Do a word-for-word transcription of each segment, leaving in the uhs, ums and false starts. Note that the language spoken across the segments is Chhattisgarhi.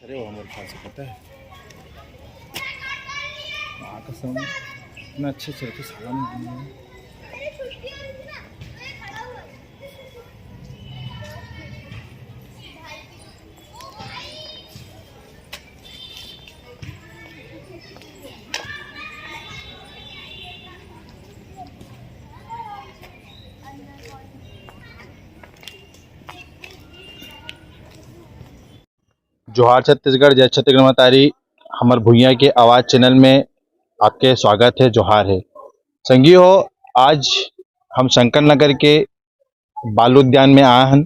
अरे वो हमारे ख्याल से पता है, माँ कसम, इतना अच्छे से रखे, साला नहीं बने। जोहार छत्तीसगढ़, जय छत्तीसगढ़ महतारी। हमर भुइयां के आवाज चैनल में आपके स्वागत है, जोहार है। संगी हो, आज हम शंकर नगर के बाल उद्यान में आए हन,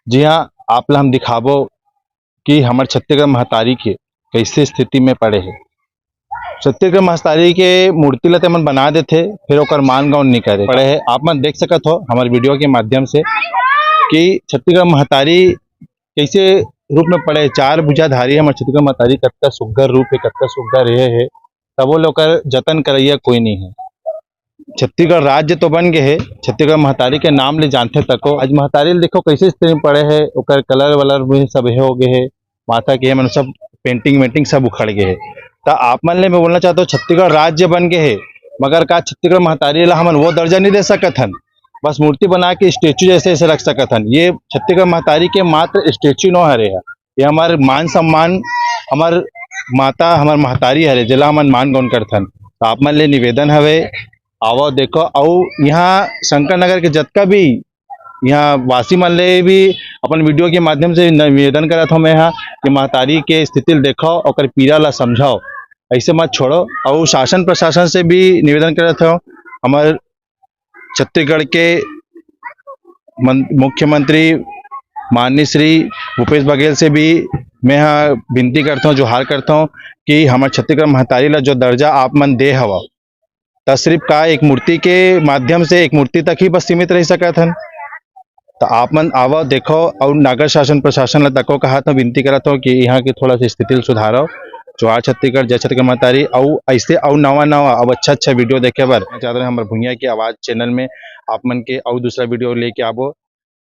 जिहां आप ला हम दिखाबो कि हमर छत्तीसगढ़ महतारी के कैसे स्थिति में पड़े हे। छत्तीसगढ़ महतारी के मूर्ति ला ते मन बना देथे, फिर ओकर मान गौन नहीं करे पड़े हे। आप मन देख सकत हो हमर वीडियो के माध्यम से कि छत्तीसगढ़ महतारी कैसे रूप में पड़े हे। चार भुजाधारी हमर छत्तीसगढ़ महतारी, कतका सुग्घर रूप हे, कतका सुग्घर हे, हे, तबो ले ओकर जतन करइया कोई नहीं है। छत्तीसगढ़ राज्य तो बन गए हे, छत्तीसगढ़ महतारी के नाम ले जानथे तको। आज महतारी ल देखो कैसे स्थिति में पड़े हे, ओकर कलर वलर भी सब हे हो गए हे, माथा के मन सब पेंटिंग वेंटिंग सब उखड़ गए हे। त आप मन ले मैं बोलना चाहता हूँ, छत्तीसगढ़ राज्य बन गए हे, मगर का छत्तीसगढ़ महतारी ला हमन वो दर्जा नहीं दे सकत हन? बस मूर्ति बना के स्टैचू जैसे ऐसे रख सकत हन। ये छत्तीसगढ़ महतारी के मात्र स्टैचू नो हरे हे, ये हमार मान सम्मान, हमार माता, हमार महतारी हरे, जेला हमन मान गौन करथन। त आप मन ले निवेदन हवे, आवो देखो। अउ यहाँ शंकर नगर के जतका भी यहाँ वासी मन ले भी अपन वीडियो के माध्यम से निवेदन करत हूँ मैं यहाँ कि महतारी के स्थिति ल देखो, ओकर पीड़ा ला समझाओ, ऐसे मत छोड़ो। अउ शासन प्रशासन से भी निवेदन करत हूँ, हमार छत्तीसगढ़ के मन-, मुख्यमंत्री माननीय श्री भूपेश बघेल से भी मैं हा विनती करता हूँ, जोहार करता हूँ कि हमर छत्तीसगढ़ महतारी ला जो दर्जा आप मन दे हवा, त सिर्फ का एक मूर्ति के माध्यम से, एक मूर्ति तक ही बस सीमित रह सकत हन। त आप मन आवो, देखो, अउ नगर शासन प्रशासन ला तको कहा तो विनती करत हो कि यहाँ के थोड़ा सा स्थिति ल सुधारो। जोहार छत्तीसगढ़, जय छत्तीसगढ़ महतारी। अउ ऐसे अउ नवा नवा अउ अच्छा अच्छा वीडियो देखे बर मैं चाहत हूँ हमर भुइयां के आवाज चैनल में आप मन के अउ दूसरा वीडियो लेके आबो।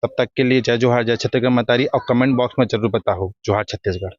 तब तक के लिए जय जोहार, जय छत्तीसगढ़ महतारी, अउ कमेंट बॉक्स में जरूर बताओ, जोहार छत्तीसगढ़।